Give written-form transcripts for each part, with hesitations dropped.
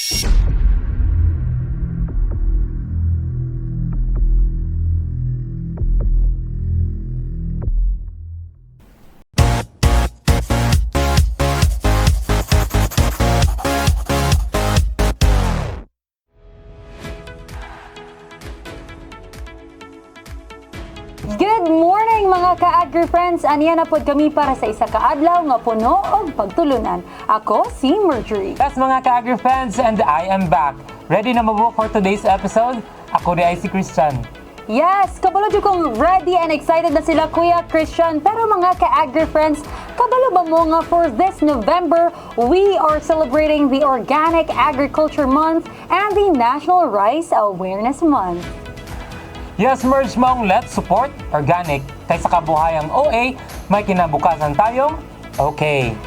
Good morning, mga ka-agri friends! Aniya na pod kami para sa isa ka adlaw nga puno og pagtulunan. Ako si Marjorie. Yes, mga ka-agri friends, and I am back. Ready na mo for today's episode? Ako diay si Christian. Yes, kabalo jud kong ready and excited na sila, Kuya Christian. Pero mga ka-agri friends, kabalo ba mo nga for this November, we are celebrating the Organic Agriculture Month and the National Rice Awareness Month? Yes, merge mong let's support organic. Kaysa kabuhayang OA, may kinabukasan tayong okay.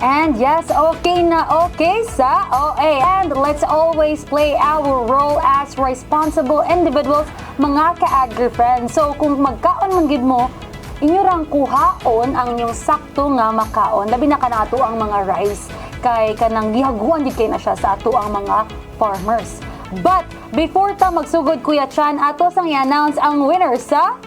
And yes, okay na okay sa OA. And let's always play our role as responsible individuals, mga ka-agri friends. So kung magkaon man gid mo, inyo rang kuhaon ang inyong sakto nga makaon. Labi na kana ato ang mga rice kay kanang gihaguan gid kay na siya sa ato ang mga farmers. But before ta magsugod, Kuya Chan, ato sang i-announce ang winner sa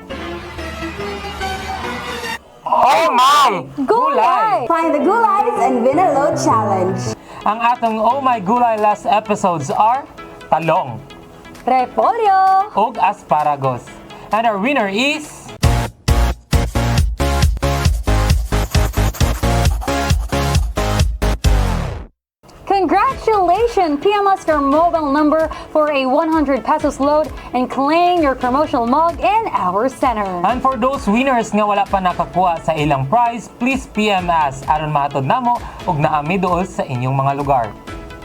Oh my! Gulay! Find the gulays and win a load challenge. Ang atong Oh My Gulay last episodes are talong Repolyo! ug asparagus. And our winner is Congratulations! PM us your mobile number for a 100 pesos load and claim your promotional mug in our center. And for those winners nga wala pa nakakuha sa ilang prize, please PM us aron mahatod namo ug naami dool sa inyong mga lugar.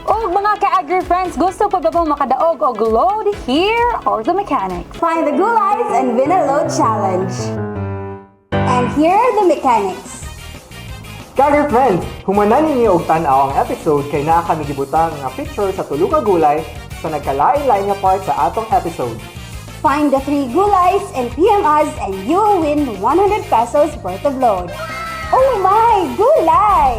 Og mga ka-agri friends, gusto pa ba mo makadaog og load? Here are the mechanics. Find the gulays and win a load challenge. And here are the mechanics. Ka-agri friends, humanan ninyo og tan-aw ang episode kay naa kami gibutang nga picture sa tulo ka gulay sa nagkalain-lain nga part sa atong episode. Find the three gulays and PM us and you will win 100 pesos worth of load. Oh my gulay!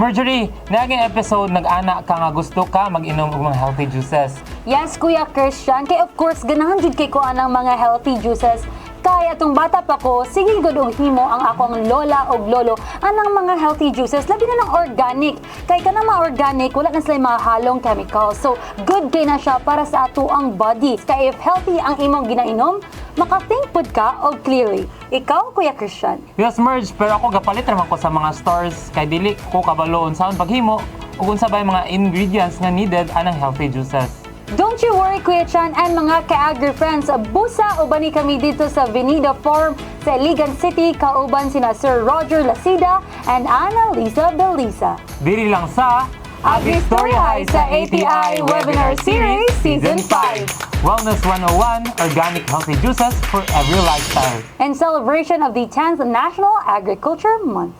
Marjorie, niaging episode nag-ana ka nga gusto ka mag-inom og mga healthy juices. Yes, Kuya Christian. Kay of course, ganahan jud kay ko anang mga healthy juices. Kay atong bata pa ko, sige gud og himo ang akong lola og lolo anang mga healthy juices, labi na ng organic. Kay kanang mga organic, wala na sila mga halong chemicals. So, good kay na siya para sa ato ang body. Kay if healthy ang imong ginainom, makathink pud ka og clearly. Ikaw, Kuya Christian? Yes, Merge, pero ako gapalit raman ko sa mga stores kay dili ko kabalo unsaon paghimo ug unsa ba yung mga ingredients nga needed anang healthy juices. Don't you worry, Kuya Chan and mga ka-agri friends. Busa ubani kami dito sa Venida Farm sa Iligan City, kauban sina Sir Roger Lacida and Ana Lisa Belisa. Diri lang sa AgriStoryahay sa ATI Webinar Series Season 5. Wellness 101, Organic Healthy Juices for Every Lifestyle. In celebration of the 10th National Agriculture Month.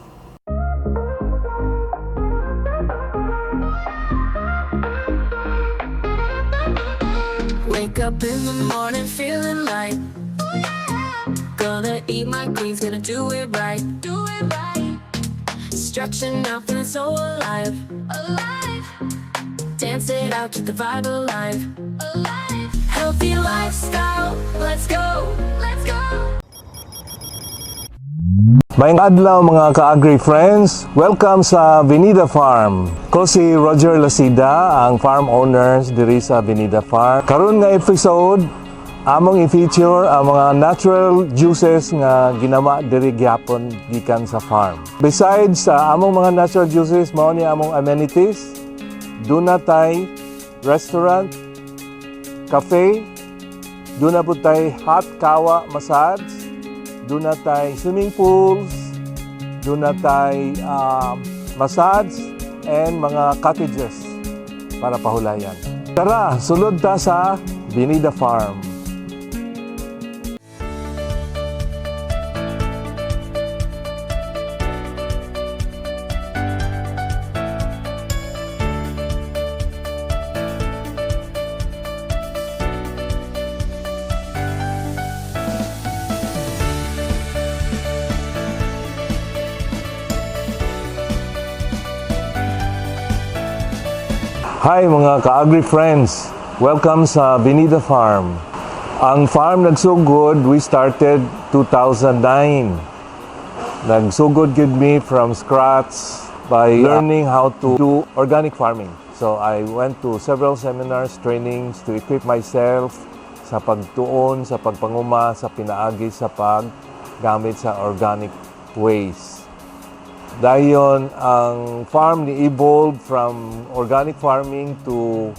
Wake up in the morning feeling light. Gonna eat my greens, gonna do it right. Do it right. Stretching out, feeling so alive. Alive. Dance it out, keep the vibe alive. Alive. Healthy lifestyle, let's go. Let's go. Maayong adlaw, mga ka-agri friends. Welcome sa Venida Farm. Ko si Roger Lacida, ang farm owner diri sa Venida Farm. Karon nga episode, among i-feature ang mga natural juices nga ginama diri gyapon gikan sa farm. Besides sa among mga natural juices, mao ni among amenities. Duna tay restaurant, cafe, duna pud tay hot kawa massage, duna tay swimming pools, duna tay massage, and mga cottages para pahulayan. Tara, sulod ta sa Venida Farm. Hi, mga ka-agri friends! Welcome sa Venida Farm. Ang farm nagsugod, we started 2009. Nagsugod gid me from scratch by learning how to do organic farming. So I went to several seminars, trainings to equip myself sa pagtuon, sa pagpanguma, sa pinaagi sa paggamit sa organic ways. Dayon, ang farm ni evolved from organic farming to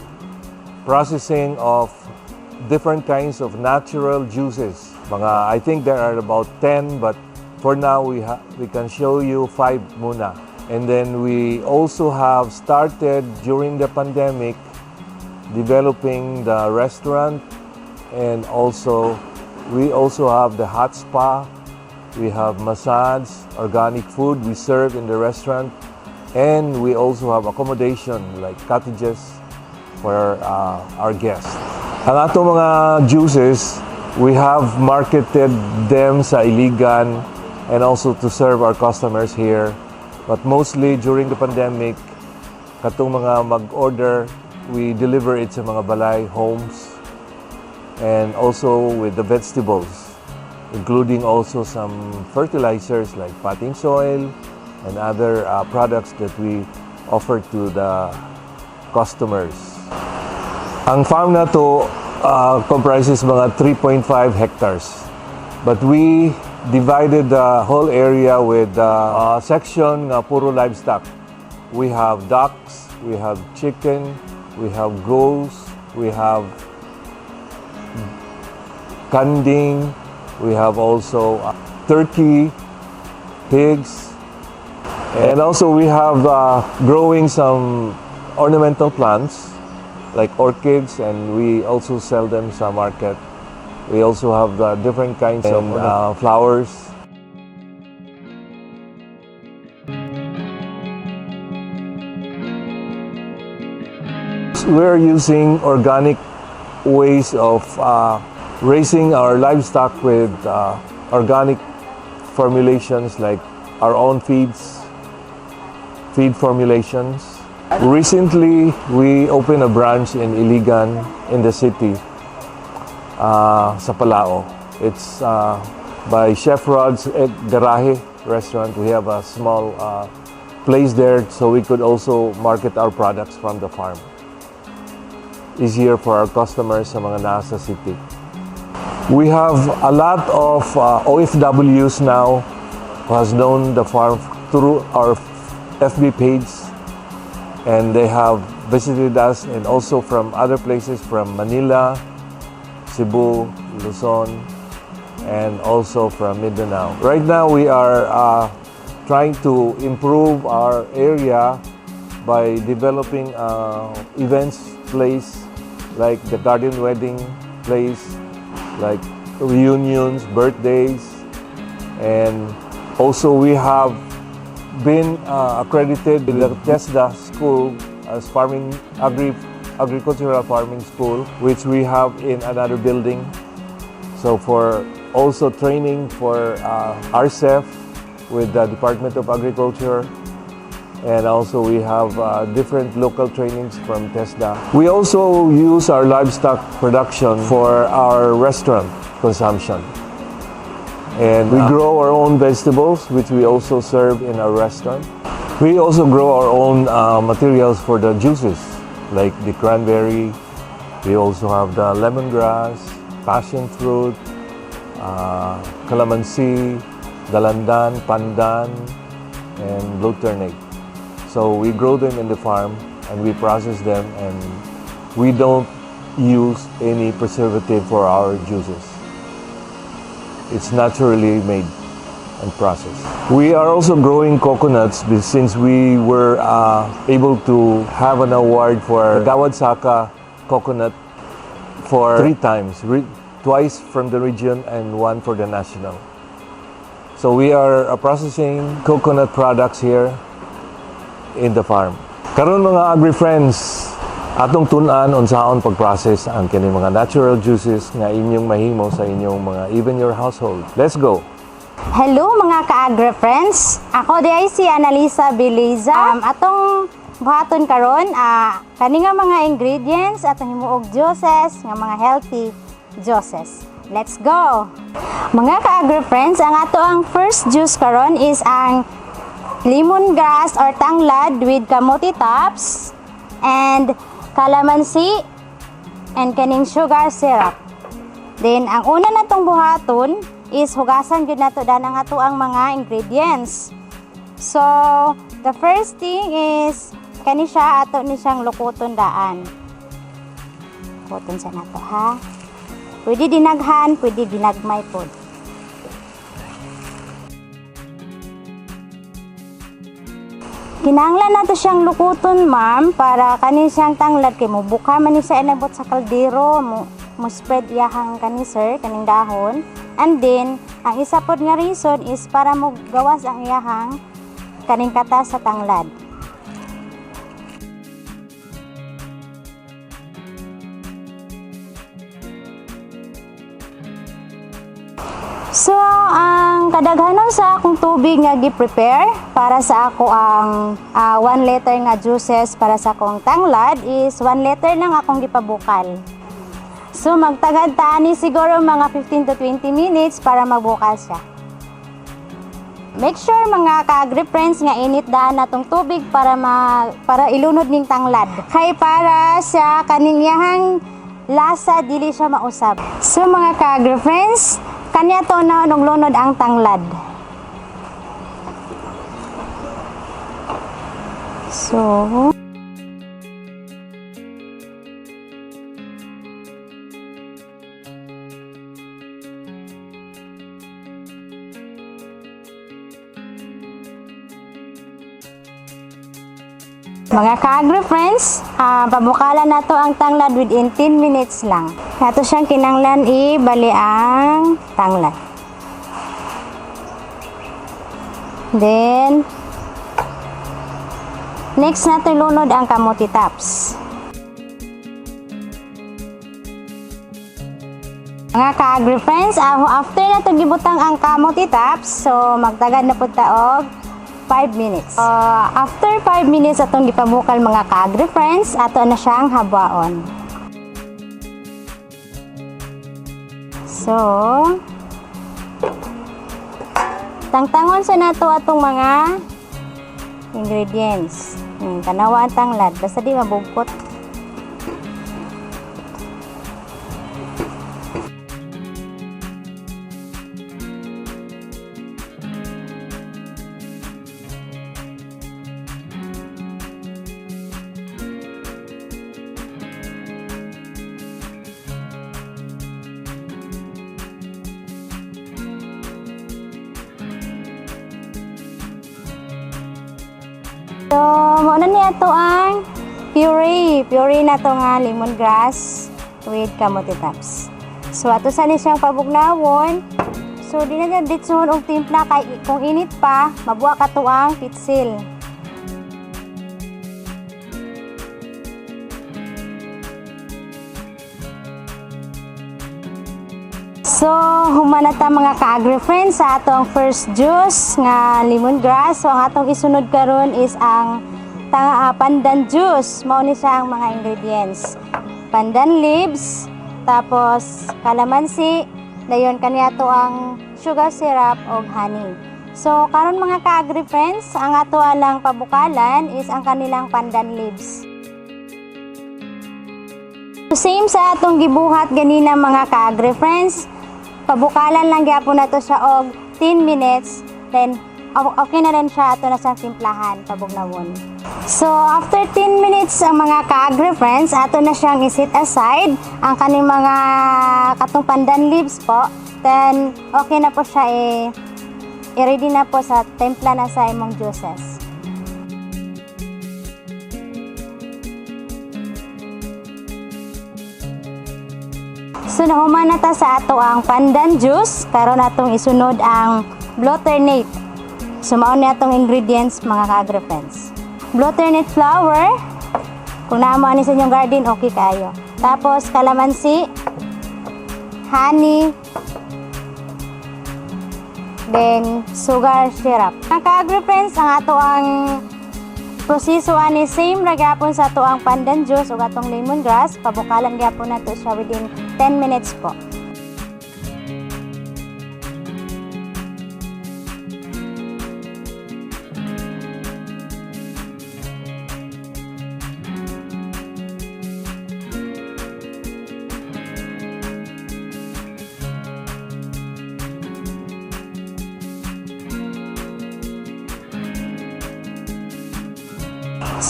processing of different kinds of natural juices. Mga, I think there are about 10, but for now we can show you five muna. And then we also have started during the pandemic developing the restaurant, and also we also have the hot spa. We have massage, organic food we serve in the restaurant, and we also have accommodation like cottages for our guests. Ang atong mga juices, we have marketed them sa Iligan and also to serve our customers here. But mostly during the pandemic, katong mga mag-order, we deliver it sa mga balay, homes, and also with the vegetables, including also some fertilizers like potting soil and other products that we offer to the customers. Ang farm na to comprises mga 3.5 hectares. But we divided the whole area with section nga puro livestock. We have ducks, we have chicken, we have goats, we have kanding, we have also turkey, pigs, and also we have growing some ornamental plants like orchids, and we also sell them sa market. We also have different kinds of flowers. We're using organic ways of raising our livestock with organic formulations like our own feeds, feed formulations. Recently, we opened a branch in Iligan in the city, sa Palao. It's by Chef Rod's Garahe restaurant. We have a small place there so we could also market our products from the farm. Easier for our customers sa mga nasa city. We have a lot of OFWs now who has known the farm through our FB page, and they have visited us, and also from other places, from Manila, Cebu, Luzon, and also from Mindanao. Right now we are trying to improve our area by developing events place like the garden wedding place, like reunions, birthdays, and also we have been accredited with the TESDA school as farming agricultural farming school, which we have in another building. So for also training for RCEF with the Department of Agriculture, and also we have different local trainings from TESDA. We also use our livestock production for our restaurant consumption. And we grow our own vegetables, which we also serve in our restaurant. We also grow our own materials for the juices, like the cranberry. We also have the lemongrass, passion fruit, calamansi, dalandan, pandan, and blue turnip. So we grow them in the farm and we process them, and we don't use any preservative for our juices. It's naturally made and processed. We are also growing coconuts since we were able to have an award for Gawad Saka coconut for three times, twice from the region and one for the national. So we are processing coconut products here in the farm. Karon, mga agri-friends, atong tun-an unsaon pag-process ang kini mga natural juices nga inyong mahimo sa inyong mga, even your household. Let's go. Hello, mga ka-agri friends! Ako diay si Annalisa Biliza. Atong buhaton karon, kani nga mga ingredients atong himuog juices nga mga healthy juices. Let's go! Mga ka-agri friends, ang ato ang first juice karon is ang lemongrass or tanglad with kamote tops and calamansi and kaning sugar syrup. Then, ang una natong buhaton is hugasan gyud nato dan ang ato ang mga ingredients. So, the first thing is kani siya ato ni siyang lukuton daan. Lukuton sa nato ha. Pwede dinaghan, pwede ginagmay pod. Kinahanglan nato siyang lukuton, ma'am, para kani siyang tanglad kay mo buka man ni siya inabot sa kaldero, mo spread iyahang kani sir, kaning dahon. And then, ang isa pod nga reason is para mo gawas ang iyahang kaning katas sa tanglad. So, ang kadaghanon sa akong tubig nga gi-prepare para sa ako ang 1 liter nga juices para sa akong tanglad is 1 liter lang akong gipabukal. So, magtagad ta ani siguro mga 15 to 20 minutes para magbukal siya. Make sure mga ka-agri friends nga init daan natong tubig para ilunod ning tanglad. Kay para sa kaning iyahang lasa dili siya mausab. So mga ka-agri friends, kanya to na og lunod ang tanglad. So, mga ka-agri friends, pabukalan na to ang tanglad within 10 minutes lang. Nato siyang kinanglan ibali ang tanglad. Then, next nato lunod ang kamote tops. Mga ka-agri friends, after na to gibutang ang kamote tops, so magtagad na pud ta og 5 minutes. After 5 minutes atong gipabukal mga ka-agri friends, ato na siyang habaon. So, tangtangon sa nato atong mga ingredients. Tanawa ang tanglad, basta di mabugkot. So, mao na niya to ang puree. Puree na to nga lemongrass with kamote tops. So, ato sa ni siyang pabugnawon. So, di na niya ditsuhon og timpla kay kung init pa, mabuwa ka to ang pitsil. So, human na ta mga ka-agri friends sa atong first juice nga lemongrass. So, ang atong isunod karon is ang pandan juice. Mao ni siya ang mga ingredients. Pandan leaves, tapos kalamansi, dayon kaniya to ang sugar syrup og honey. So, karon mga ka-agri friends, ang ato alang pabukalan is ang kanilang pandan leaves. Same sa atong gibuhat ganina mga ka-agri friends. Pabukalan lang gyapon nato siya og 10 minutes, then okay na rin siya ato na siyang timplahan pabugnawon. So after 10 minutes ang mga ka-agri friends, ato na siyang i-set aside ang kaning mga katong pandan leaves po. Then okay na po siya i-ready na po sa timpla na sa imong juices. So nahuman na ta sa ato ang pandan juice, karon atong isunod ang bloternate. So mao ni atong ingredients mga ka-agri friends. Bloternate flour, kung naa mo ani sa inyong garden okay kaayo. Tapos kalamansi, honey, then sugar syrup. Mga ka-agri friends, ang ato ang proseso ani same ra gyapon sa ato ang pandan juice ug atong lemongrass, pabukalan gyapon nato siya within 10 minutes po.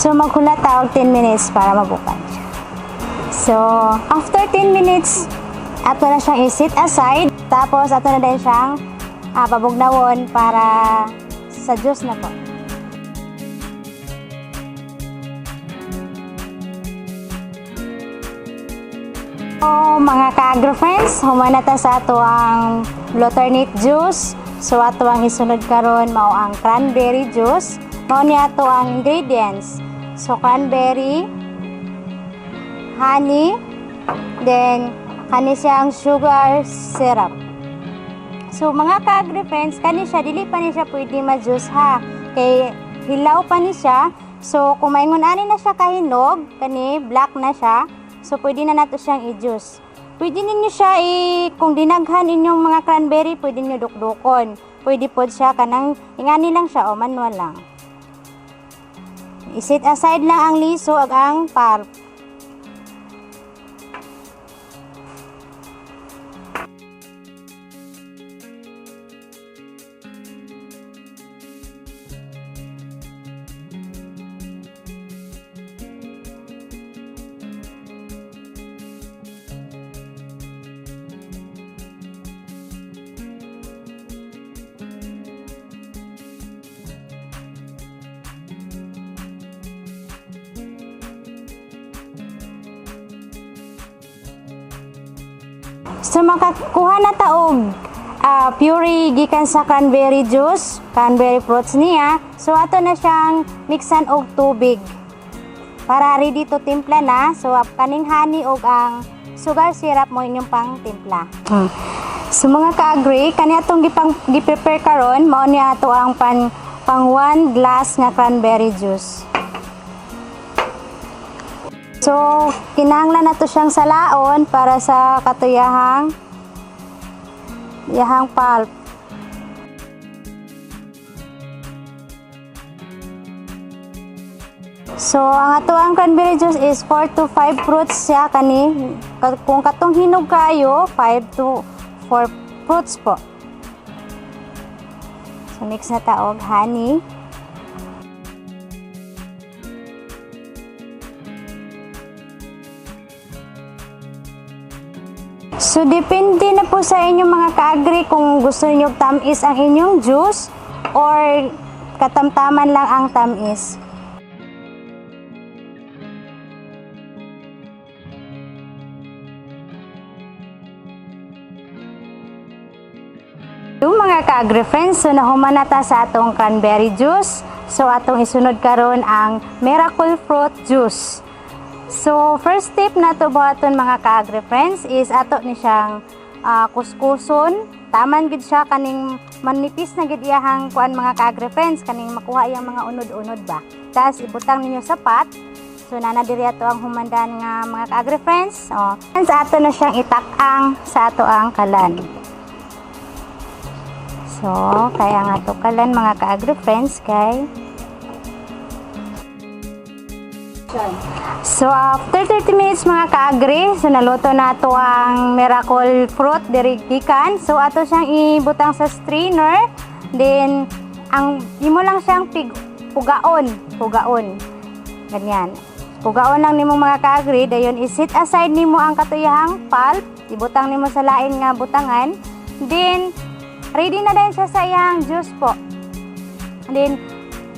So maghulat ta og 10 minutes para mabukal siya. So after 10 minutes, ato na siyang i-set aside. Tapos ato na din siyang pabugnawon para sa juice na po. So, mga ka-agro friends, human na ta sa ato ang Bluternate juice. So ato ang isunod karon mao ang cranberry juice. Mao ni ato ang ingredients. So cranberry, honey, then kani siyang sugar syrup. So mga ka-agri friends, kani siya dili pa ni siya pwede ma-juice ha. Kay hilaw pa ni siya. So kung maingon ani na siya kahinog, kani black na siya. So pwede na nato siyang i-juice. Pwede ninyo siya kung dinaghan inyong mga cranberry, pwede niyo dukdukon. Pwede pod siya kanang ingani lang siya o manual lang. I-set aside lang ang liso ag ang pulp. So makakuha na ta og puree gikan sa cranberry juice, cranberry fruits niya. So ato na siyang mixan og tubig para ready to timpla na. So kaning honey og ang sugar syrup mo inyong pang timpla. So mga ka-agree, kani atong gipang gi-prepare karon mao ni ato ang pang 1 glass nga cranberry juice. So, kinahanglan nato siyang salaon para sa katuyahang yahang pulp. So, ang ato ang cranberry juice is 4 to 5 fruits siya kani. Kung katong hinog kayo, 5 to 4 fruits po. So, mix na ta og honey. So, depende na po sa inyong mga ka-agri kung gusto niyo tamis ang inyong juice or katamtaman lang ang tamis. Yung mga ka-agri friends, so nahuman na ta sa atong cranberry juice. So atong isunod karon ang miracle fruit juice. So first step na to buhaton mga ka-agri friends is ato ni siyang kuskuson. Taman gid siya kaning manipis na gid iyahang kuan mga ka-agri friends kaning makuha iyang mga unod-unod ba. Tapos ibutang ninyo sa pot. So nana diri ato ang humandan nga mga ka-agri friends. Oh. Sa ato na siyang itak-ang sa ato ang kalan. So, kaya nga to kalan mga ka-agri friends kay. So, after 30 minutes mga ka-agri, so naluto na to ang miracle fruit diri gikan. So, ato siyang ibutang sa strainer. Then, ang imo lang siyang pugaon, pugaon. Ganyan. Pugaon lang nimo mga ka-agri, dayon i-set aside nimo ang katuyahang pulp, ibutang nimo sa lain nga butangan. Then, ready na din siya sa iyang juice po. Then,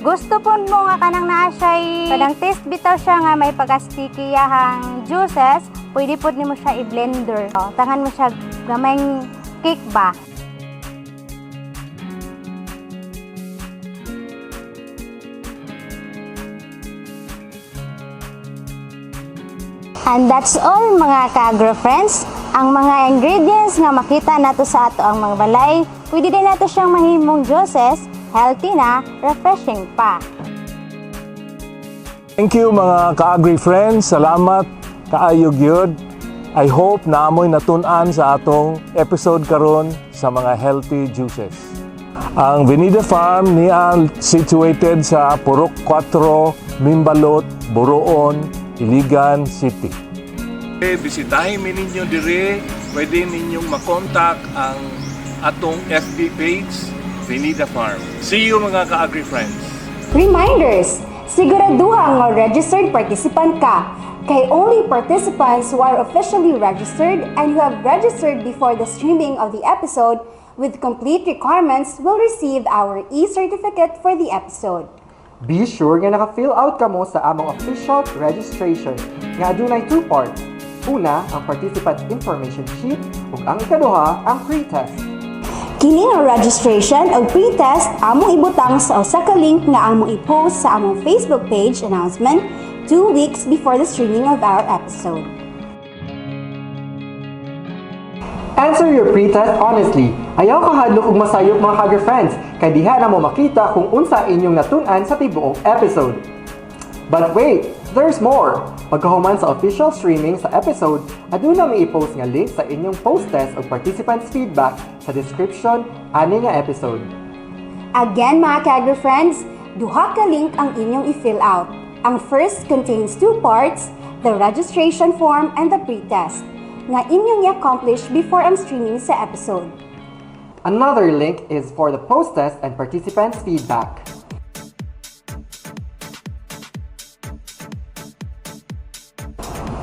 gusto po mo nga kanang naa siya kanang taste bitaw siya nga may pagka-sticky yahang juices, pwede pod nimo siya i-blender. O, tangan mo siya gamayng cake ba. And that's all mga ka-agro friends. Ang mga ingredients nga makita nato sa ato ang mga balay, pwede din nato siyang mahimong juices, healthy na, refreshing pa. Thank you, mga ka-agri friends. Salamat kaayo gyud. I hope na amoy natun-an sa atong episode karon sa mga healthy juices. Ang Venida Farm niya situated sa Purok 4, Mimbalot, Boroon, Iligan City. Bisitahin mi ninyo dire, pwede ninyong makontak ang atong FB page, Venida Farm. See you, mga ka-agri friends. Reminders! Siguraduha nga registered participant ka. Kay only participants who are officially registered and who have registered before the streaming of the episode with complete requirements will receive our e-certificate for the episode. Be sure nga naka-fill out kamo sa among official registration nga adunay two parts. Una, ang participant information sheet ug ang ikaduha, ang pre-test. Kini nga registration o pre-test among ibutang sa usa ka link nga among i-post sa among Facebook page announcement 2 weeks before the streaming of our episode. Answer your pre-test honestly. Ayaw kahadlok ug masayop, mga ka-friends, kay diha na mo makita kung unsa inyong natun-an sa tibuok episode. But wait, there's more! Pagkahuman sa official streaming sa episode, aduna mi i-post nga link sa inyong post-test o participants feedback sa description ani nga episode. Again, mga ka-agri-friends, duha ka link ang inyong i-fill out. Ang first contains two parts, the registration form and the pre-test, nga inyong i-accomplish before ang streaming sa episode. Another link is for the post-test and participants feedback.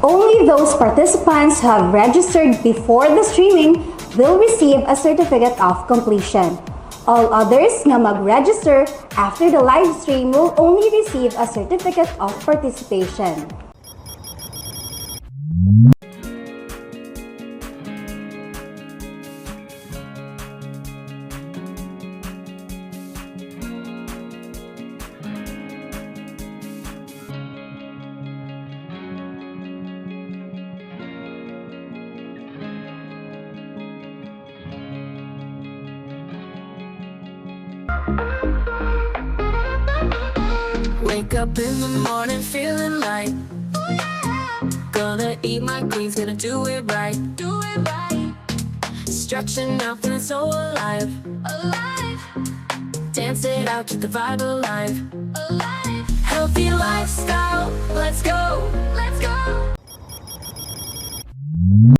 Only those participants who have registered before the streaming will receive a certificate of completion. All others nga mag-register after the live stream will only receive a certificate of participation. Wake up in the morning feeling light. Gonna eat my greens, gonna do it right. Do it right. Stretching out, feeling so alive. Alive. Dance it out, keep the vibe alive. Alive. Healthy lifestyle, let's go. Let's go.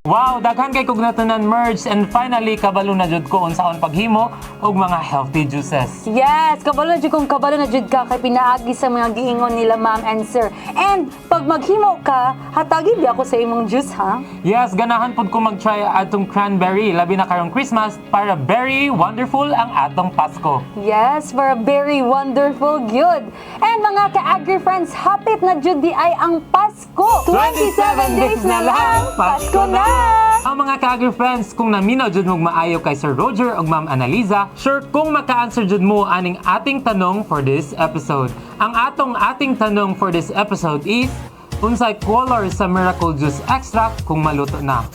Wow, daghan kay kog natunan, Merge, and finally kabalo na jud ko unsaon paghimo og mga healthy juices. Yes, kabalo na jud kung kabalo na jud ka kay pinaagi sa mga giingon nila ma'am and sir. And pag maghimo ka, hatagi di ako sa imong juice, ha? Yes, ganahan pud ko mag-try atong cranberry labi na karong Christmas para very wonderful ang atong Pasko. Yes, for a very wonderful gyud. And mga ka-agri friends, hapit na jud di ay ang Pasko. 27 days na lang, Pasko na! Ang mga ka-agri friends, kung naminaw jud mong maayo kay Sir Roger ug Ma'am Annalisa, sure kung maka-answer jud mo aning ating tanong for this episode. Ang atong ating tanong for this episode is, unsay color sa Miracle Juice extract kung maluto na?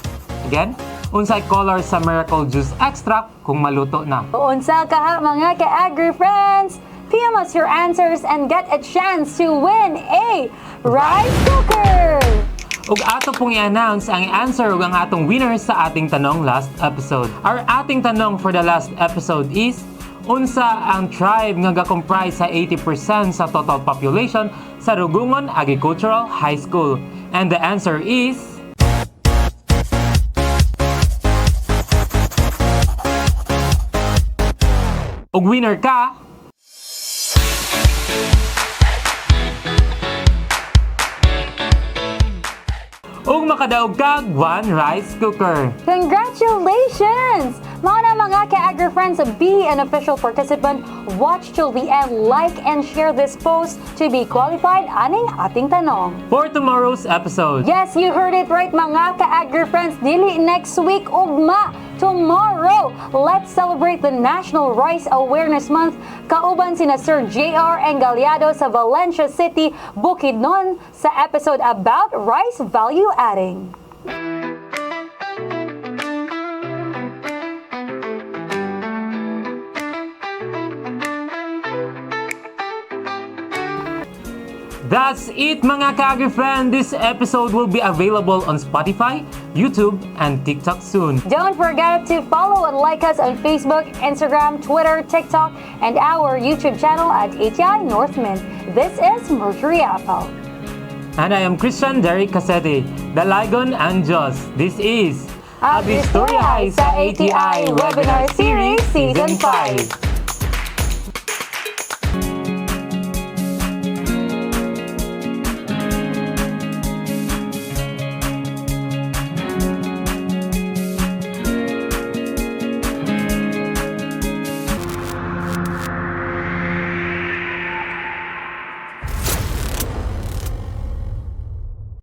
Again, unsay color sa Miracle Juice extract kung maluto na? Unsa ka ha, mga ka-agri friends? PM us your answers and get a chance to win a rice cooker! Ug ato pong i-announce ang answer ug ang atong winner sa ating tanong last episode. Our ating tanong for the last episode is, unsa ang tribe nga ga-comprise sa 80% sa total population sa Rugungon Agricultural High School? And the answer is ug winner ka ug makadaog kag one rice cooker. Congratulations! Mga na mga ka-agri friends, be an official participant. Watch till the end, like and share this post to be qualified aning ating tanong. For tomorrow's episode. Yes, you heard it right, mga ka-agri friends. Dili next week, ugma, tomorrow. Let's celebrate the National Rice Awareness Month. Kauban sina Sir J.R. Engaliado sa Valencia City, Bukidnon sa episode about rice value adding. That's it, mga ka-agri-friend! This episode will be available on Spotify, YouTube, and TikTok soon. Don't forget to follow and like us on Facebook, Instagram, Twitter, TikTok, and our YouTube channel at ATI Northman. This is Mercury Apple. And I am Christian Derek Casete, Dalaygon ang Diyos. This is Agristorya sa ATI Webinar Series Season 5.